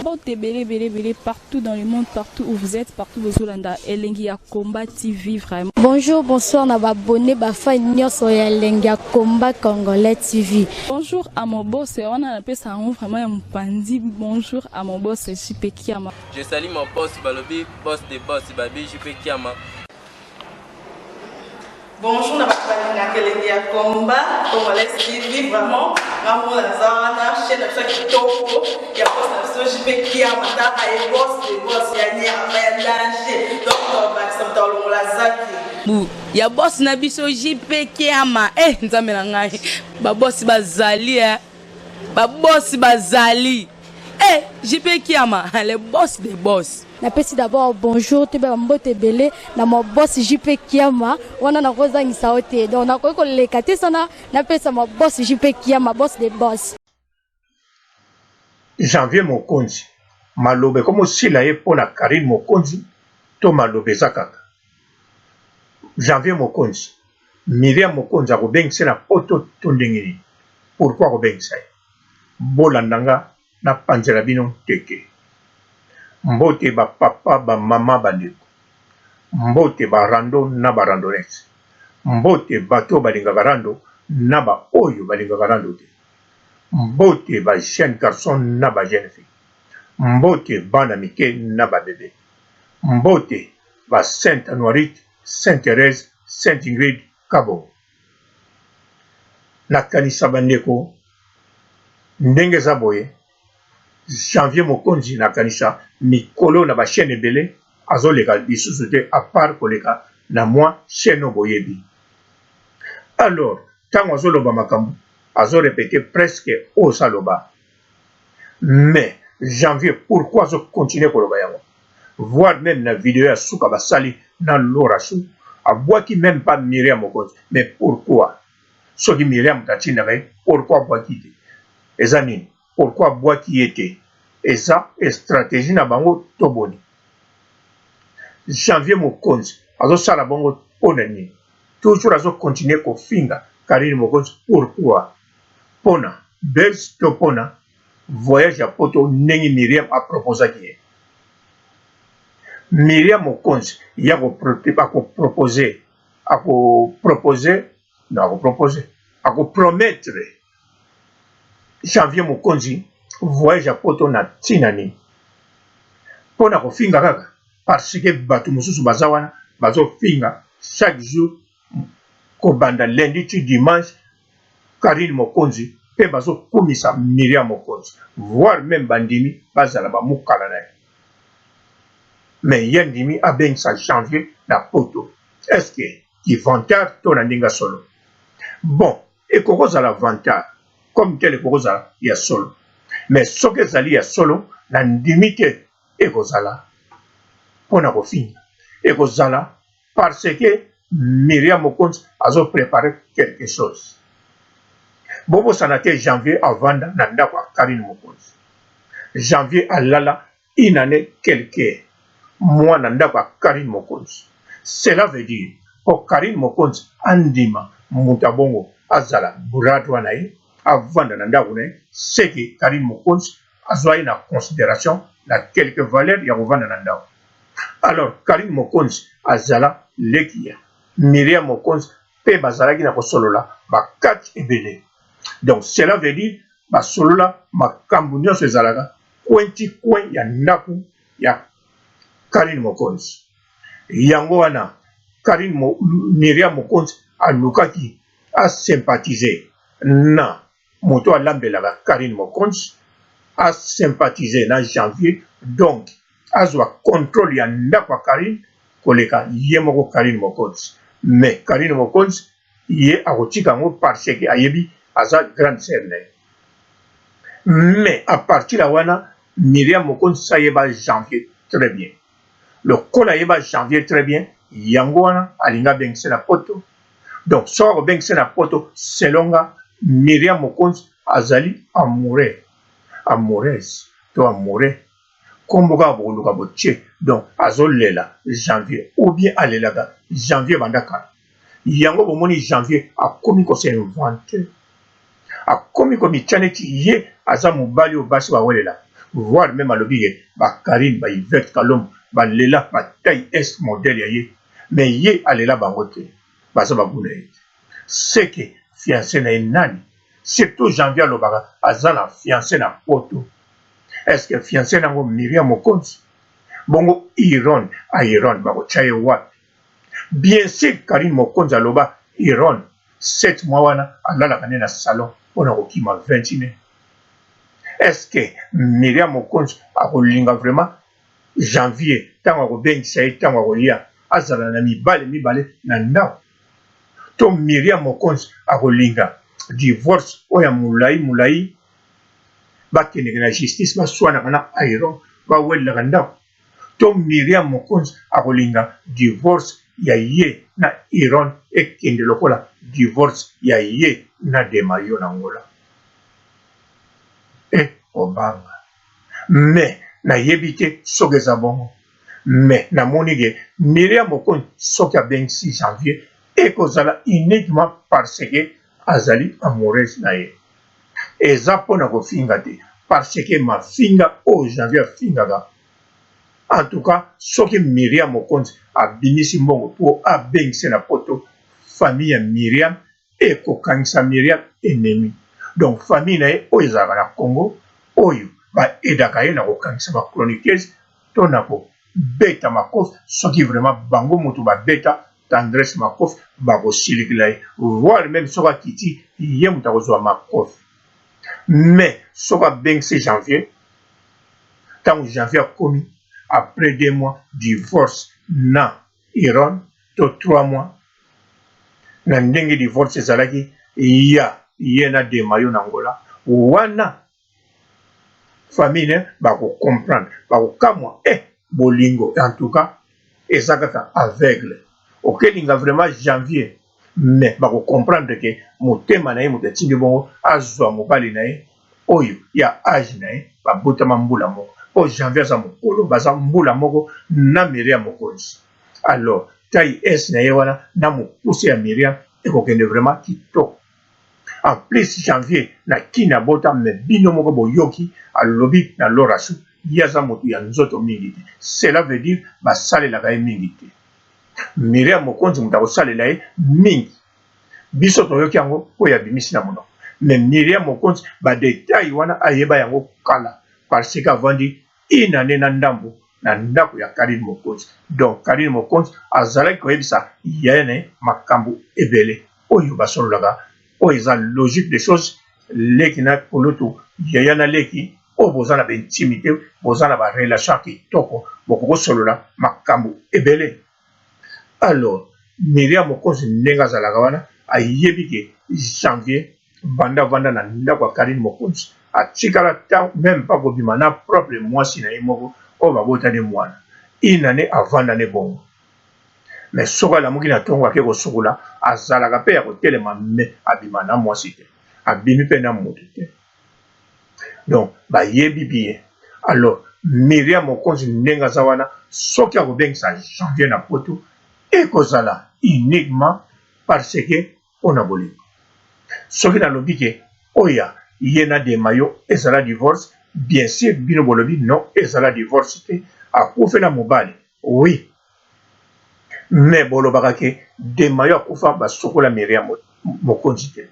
Mbote ebele ebele ebele partout dans le monde, partout où vous êtes, partout bozolanda Elengi ya Combat TV vraiment. Bonjour, bonsoir na ba abonné ba fan nyonso ya Elengi ya Combat Congolais TV. Bonjour à mon boss, wana napesa yango vraiment ya mopanzi. Bonjour à mon boss JP Kiama. Je salue mon boss balobi boss de boss babi JP Kiama. Bonjour na bato balingaka elengi ya combat congolais TV vraiment nga moko naza wana chaîne na biso ya kitoko ya boss na biso JP Kiama taka ye boss de boss ya nyama ya danger donc tobakisa moto alongola zaki bu ya boss na biso JP Kiama eh nzambe na ngai ba boss bazali eh ba boss bazali eh JP Kiama le boss de boss. Napesi d'abord bonjour toyeba ba mbote ebele na ma boss JP Kiama wana nakozangisa yo te donc nakoki koleka te sana napesa ma boss JP Kiama boss de boss. Janvier Mokonzi maloba ekomi osila ye pona Carine Mokonzi to maloba eza kaka? Janvier Mokonzi Miriam Mokonzi akobengisa ye na poto to ndenge nini? Pourquoi akobengisa ye? Bolanda nga na panzela bino nteke. Mbote ba papa, ba mama, ba ndeko. Mbote ba rando na ba randonnettes. Mbote bato oyo balingaka rando na ba oyo balingaka rando te. Mbote ba jeunes garçons na ba jeunes filles. Mbote bana mike na ba bebes. Mbote ba Sainte Anuarite, Sainte Therèse, Sainte Ingrid, Kabongo. Nakanisa ba ndeko ndenge eza boye janvier mokonzi nakanisa mikolo na ba chaine ebele azoleka lisusu te a part koleka na mwa chaine oyo boyebi alors tango azoloba makambo azo repete presque oyo aloba mais janvier pourquoi azo continuer koloba yango voir meme na video ya suka basali na Laura Chou abwaki meme pas Miriam Mokonzi mais pourquoi soki Miriam moto atindaka ye pourquoi abwaki te eza nini pourquoi abwaki ye te eza stratégie na bango to boni Janvier Mokonzi azosala bongo mpo na nini toujours azo continuer kofinga Carine Mokonzi pourquoi pona buzz to pona voyage ya poto ndenge Miriam a proposaki ye. Miriam Mokonzi ye ako proposer ako proposer non ako proposer ako promettre Janvier Mokonzi voyage ya poto na tina nini? Pona kofinga kaka parce que batu mosusu baza wana bazofinga chaque jour kobanda lundi ti dimanche Carine Mokonzi pe bazo kumisa Miriam Mokonzi voir meme ba ndimi bazala ba mukala na ye mais ye andimi abengisa Janvier na poto est ce que ki vantard to na ndenge ya solo? Bon ekoki kozala vantard comme tel ekoki kozala ya solo mais soki ezali ya solo na ndimi te ekozala pona kofinga ekozala parce que Miriam Mokonzi azo preparer quelque chose. Bobosana te Janvier avanda na ndako ya Carine Mokonzi. Janvier alala une annee quelque mois na ndako ya Carine Mokonzi. Cela veut dire po Carine Mokonzi andima moto ya bongo azala bras droit na ye, avanda na ndako na ye, ce que Carine Mokonzi azwa ye na consideration na quelque valeur ya kovanda na ndako. Alors Carine Mokonzi azala leki ya Miriam Mokonzi pe bazalaki na kosolola ba catch ebele. Donc cela veut dire basolola makambu nionso ezalaka coin ti coin ya ndaku ya Carine Mokonzi. Yango wana Carine Mo, Miriam Mokonzi alukaki a sympathiser na moto alambelaka Carine Mokonzi a sympathiser na Janvier donc azwa controle ya ndako ya Carine koleka ye moko Carine Mokonzi mais Carine Mokonzi ye akotika yango parce que ayebi aza grande sœur na ye mais à partir ya wana Miriam Mokonzi ayeba Janvier très bien lokola ayeba Janvier très bien yango wana alingi abengisa na poto donc soki akobengisa na poto selon nga Miriam Mokonzi azali amoureux amoureuse to amoureux kombo kaka bokoluka botie donc azolela Janvier ou bien alelaka Janvier banda kala yango bomoni Janvier akomi ko s'inventer akomi komitia neti ye aza mobali oyo basi bawelela. Voire meme alobi ke ba Carine, ba Yvette Kalombo ba lela ba taille est modèle ya ye mais ye alela bango te baza ba gout na ye te. Ce que fiance na ye nani? Surtout Janvier alobaka aza na fiance na poto. Est ce que fiance na ngo Miriam Mokonzi? Bongo Iron a Iron bakotia ye wapi? Bien sur Carine Mokonzi aloba Iron 7 mois wana alalaka nde na salon pona kokima 21 Est ce que Miriam Mokonzi akolinga vraiment Janvier tango akobengisa ye tango akoya azala na mibali mibale na ndako? To Miriam Mokonzi akolinga divorce oyo ya mulayi mulayi bakendeke na justice baswanaka na Iron bawelelaka ndako? To Miriam Mokonzi akolinga divorce ya ye na Iron ekende lokola divorce ya ye na Demayo na Angola? Eh kobanga mais nayebi te soki eza bongo mais namoni ke Miriam Mokonzi soki abengisi Janvier ekozala uniquement parce que azali amoureuse na ye. Eza pona kofinga te parce que mafinga oyo Janvier afingaka en tout cas soki Miriam Mokonzi abimisi mbongo po abengisa ye na poto famille ya Miriam ekokangisa Miriam ennemi donc famille na ye oyo ezalaka na Congo oyo ba aidaka ye na kokangisa ba chroniqueuse to na kobeta makofi soki vraiment bango mutu babeta Tendresse makofi bakosilikela ye voire meme soki akiti ye mutu akozua makofi mais soki abengisi Janvier tango Janvier akomi après deux mois divorce na Iron to trois mois na ndenge divorce ezalaki ya ye na Demayo na Angola wana famille ne bako comprendre bako kamwa eh bolingo en tout cas eza kaka aveugle okelinga vraiment janvier mais bako comprendre ke motema na ye moto atindi bongo azwa mobali na ye oyo ya age na ye babotama mbula moko po janvier aza mokolo baza mbula moko na Miriam Mokonzi alors taille S na ye wana na mokuse ya Miriam ekokende vraiment kitoko En plus janvier na kin abota mais bino moko boyoki alobi na Laura chou ye aza mutu ya nzoto mingi te cela veut dire basalelaka ye mingi te Miriam mokonzi mutu akosalela ye mingi biso toyoki yango oyo abimisi na monoko mais Miriam mokonzi ba detail wana ayeba yango kala parce que avandi une annee na ndambu na ndaku ya Carine Mokonzi donc Carine Mokonzi azalaki koyebisa yaya na ye makambu ebele oyo basololaka oyo eza logique des choses leki na kulutu yaya na leki oyo boza na ba intimite boza na ba relation ya kitoko bokoki kosolola makambu ebele Alors Miriam Mokonzi ndenge azalaka wana ayebi ke Janvier banda avanda na ndako ya Carine Mokonzi atikala ta meme pas kobima na propre mwasi na ye moko oyo babotani mwana une annee avanda ne bongo mais soki alamuki na tongo ake kosukola azalaka pe ya kotelema mais abima na mwasi te abimi pe na mutu te. Donc bayebi bien. Alors Miriam Mokonzi ndenge aza wana soki akobengisa Janvier na poto ekozala uniquement parce que pona bolingo. Soki nalobi ke oya ye na Demayo ezala divorce bien sur bino bolobi non ezala divorce te akufela mobali oui mais bolobaka ke Demayo akufa basukola Miriam Mokonzi te.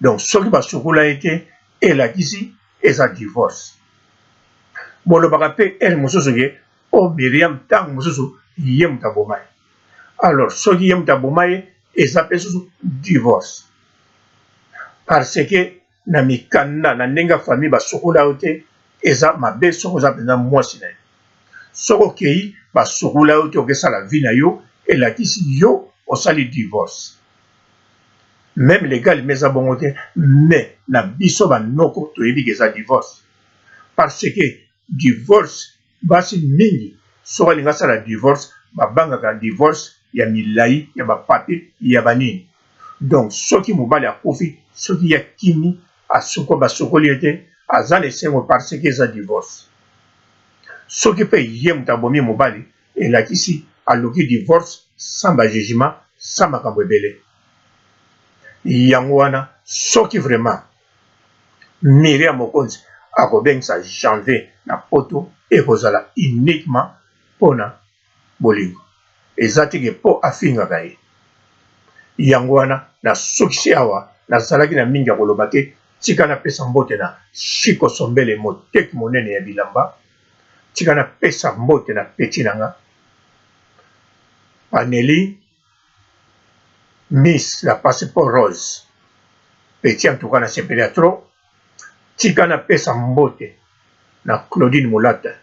Donc soki basukola ye te elakisi eza divorce. Bolobaka pe heure mosusu ke oh Miriam tango mosusu ye moto aboma ye. Alors soki ye moto aboma ye eza pe susu divorce. Parce que na mikanda na ndenge ya famille basukola yo te eza mabe soki oza penza mwasi na ye. Soki okeyi basukola yo te okesala vie na yo elakisi yo osali divorce. Meme legalement eza bongo te mais na biso ba noko toyebi ke eza divorce parce que divorce basi mingi soki alingi asala divorce babangaka divorce ya milayi ya ba papier ya ba nini donc soki mobali akufi soki ye akimi asuko basukoli ye te aza na esengo parce que eza divorce soki pe ye moto abomi mobali Elakisi aluki divorce sans ba jugement sans makambo ebele. Yango wana soki vraiment Miriam Mokonzi akobengisa Janvier. na poto ekozala uniquement pona bolingo eza te ke po afingaka ye yango wana nasukisi awa nazalaki na mingi ya koloba te tika napesa mbote na Chico Sombele moteki monene ya bilamba tika napesa mbote na petit na nga Paneli Miss la passeport rose petit en tout cas nasepeli ya trop tika napesa mbote na Claudine Mulata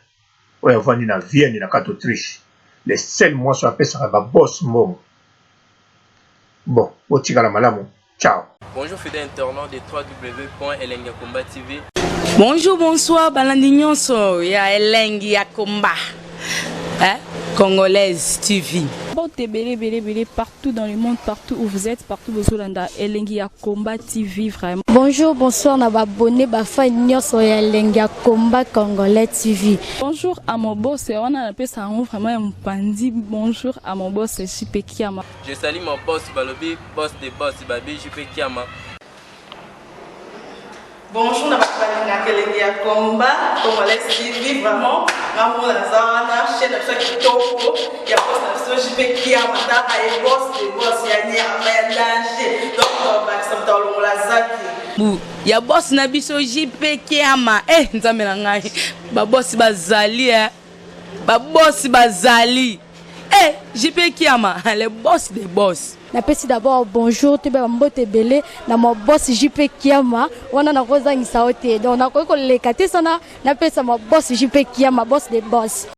oyo avandi na Vienne na kati Autriche le seul mwasi oyo apesaka ba boss mbongo bon botikala malamu ciao. Bonjour fidèle internaute de www.elengiyakomba.tv. Bonjour, bonsoir, balandi nyonso ya Elengi ya Komba. Hein? Congolaise TV. Mbote ebele ebele ebele partout dans le monde, partout où vous êtes, partout bozolanda Elengi ya Combat TV vraiment. Bonjour, bonsoir na ba abonné ba fan nyonso ya Elengi ya Combat Congolais TV. Bonjour à mon boss, wana napesa yango vraiment ya mopanzi. Bonjour à mon boss JP Kiama. Je salue mon boss balobi boss de boss babi JP Kiama. Bonjour na bato balingaka elengi ya combat congolais TV vraiment nga moko naza wana chaîne na biso ya kitoko ya boss na biso JP Kiama taka ye boss de boss ya nyama ya danger donc tobakisa moto alongola zaki Bu ya boss na biso JP Kiama eh nzambe na ngai ba boss bazali eh ba boss bazali eh JP Kiama le boss des boss. Napesi d'abord bonjour toyeba ba mbote ebele na ma boss JP Kiama wana nakozangisa yo te donc nakoki koleka te sana napesa ma boss JP Kiama boss de boss.